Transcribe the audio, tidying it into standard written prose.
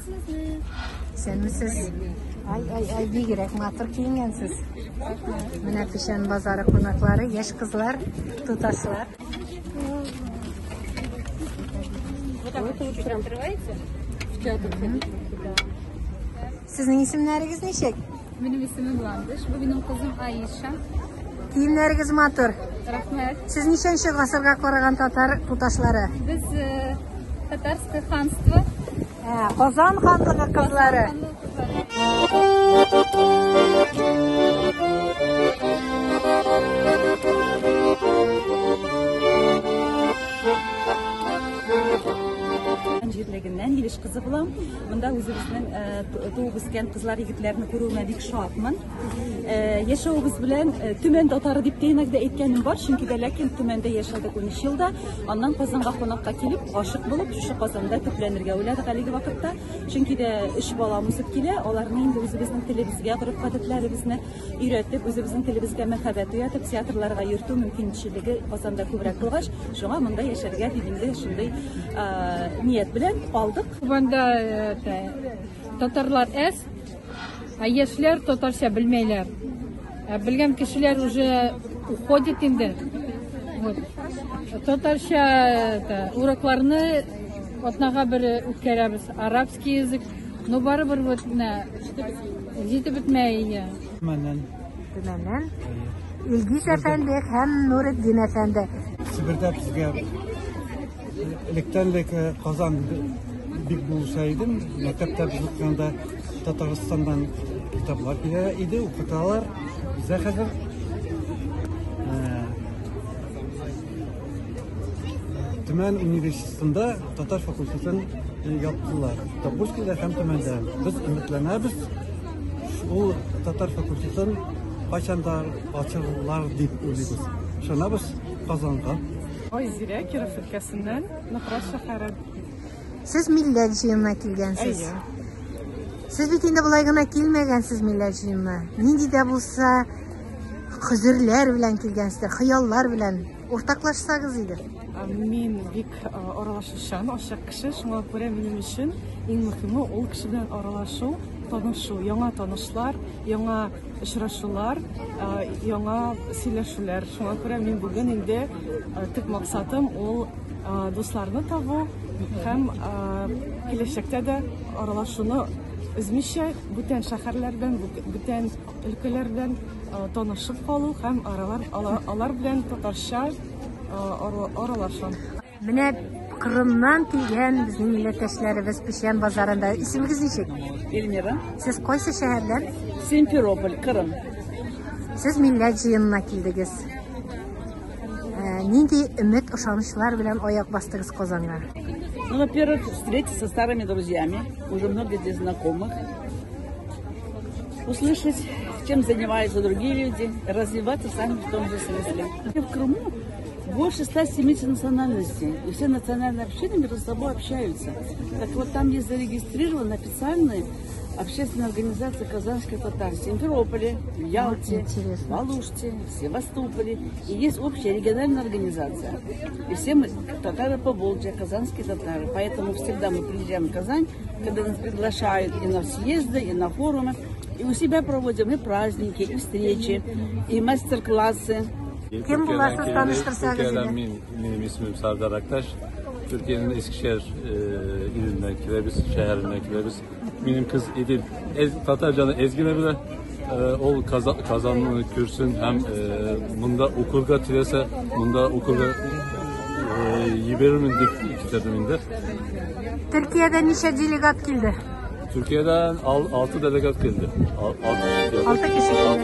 сезне. Исәнмесез. Ай, ай, ай, бигрәк матур киенгәнсез. Менә Печән базары кунаклары, яшь кызлар, туташлар. Сезнең исемнәрегез ничек? Минем исемем Ландыш, бу минем кызым Аиша. Киемнәрегез матур. Рәхмәт. Сез ничәнче гасырга караган татар туташлары? Без э, татарское ханство. Ә, Казан ханлыгы кызлары. Җирлегеннән Илеш кызы булам. Монда үзебезнең э, туып үскән кызлар, егетләрне күрүемә бик шатмын. Э, яшәвебез белән э, Төмән татары дип тә иногда әйткәнем бар, чөнки дә ләкин Төмәндә яшәдек 13 елда. Аннан Казанга кунакка килеп, гашык булып, шушы Казанда төпләнергә уйладык әлеге вакытта. Чөнки дә өч балам үсеп килә, аларны инде үзебезнең телебезгә, гореф-гадәтләребезне өйрәтеп, үзебезнең телебезгә мәхәббәт уятып, театрларга йөртү мөмкинчелеге Казанда күбрәк булгач, шуңа монда яшәргә дип инде шундый ният белән калдык. Кубанда татарлар әз, ә яшьләр татарча белмәйләр. Ә белгән кешеләр уже уходит инде. Вот. Татарча это, урокларны атнага бер үткәрәбез. Арабский язык. Но барыбер вот менә җитеп бетмәй. Төмәннән. Төмәннән. Илгиз әфәнде һәм Нуретдин әфәнде. Себердә безгә электән элек Казан бик булыша иде. Мәктәптә без укыганда Татарстаннан китаплар килә иде, укыталар. Бездә хәзер Төмән университетында татар факультетын яптылар. Тобольскида һәм Төмәндә. Без өметләнәбез, ул татар факультетын кайчан да ачырлар дип уйлыйбыз. Ышанабыз Казанга. Айзирә, Киров өлкәсеннән, Нократ шәһәре. Сез милләт җыенына килгәнсез. Әйе. Сез бит инде болай гына килмәгәнсез милләт җыенына. Нинди дә булса хозурлар белән килгәнсездер, хыяллар белән. Уртаклашсагыз иде. Мин бик аралашучан, ачык кеше, шуңа күрә минем өчен иң мөһиме ул кеше белән аралашу, танышу, яңа танышлар, яңа очрашулар, яңа сөйләшүләр. Шуңа күрә мин бүген инде төп максатым ул дусларны табу һәм киләчәктә дә аралашуны өзмичә бүтән шәһәрләр белән, бүтән өлкәләр белән танышып калу һәм аралар, алар белән татарча аралашам. Менә Кырымнан килгән безнең милләттәшләребез Печән базарында. Исемегез ничек? Эльмира. Сез кайсы шәһәрдән? Симферополь, Кырым. Сез милләт җыенына килдегез. Нинди өмет, ышанычлар белән аяк бастыгыз Казанга? Ну, во-первых, встретиться со старыми друзьями, уже много здесь знакомых. Услышать, чем занимаются другие люди, развиваться сами в том же смысле. В Крыму больше 170 национальностей, и все национальные общины между собой общаются. Так вот, там есть зарегистрированы официальные общественные организации казанских татар в Симферополе, в Ялте, Интересно. в Алуште, в Севастополе. И есть общая региональная организация. И все мы татары по Волжье, казанские татары. Поэтому всегда мы приезжаем в Казань, когда нас приглашают и на съезды, и на форумы. И у себя проводим и праздники, и встречи, и мастер-классы. Кем буласыз, таныштырсагыз Türkiye'den иде. Benim ismim Serdar Aktaş. Türkiye'nin Eskişehir ilinden Kirebiz, şehrinden Kirebiz. Benim kız İdil, Tatarcanı Ezgine bile ol kazanını kürsün hem bunda okurga tilese, bunda okurga yiberimin dik kitabımında. Төркиядә ничә делегат килде? Türkiye'den 6 delegat geldi. 6 kişi geldi. Altı kişi geldi.